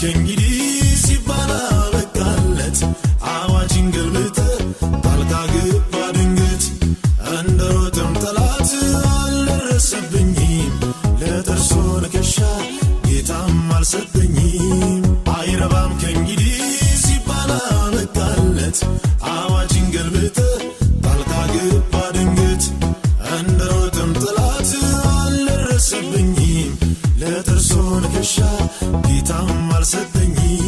ከእንግዲህ ሲባል አበቃለት። አዋጅን ገልብጠህ ጣልቃ ገባ ድንገት። እንደ ሮጠም ጠላት አልደረሰብኝም፣ ለጥርሱ ንከሻ ጌታም አልሰጠኝም። አይረባም ከእንግዲህ ሲባል አበቃለት። አዋጅን ገልብጠህ ጣልቃ ገባ ድንገት። እንደ ሮጠም ጠላት አልደረሰብኝም፣ ለጥርሱ ንከሻ ጌታም አልሰጠኝም።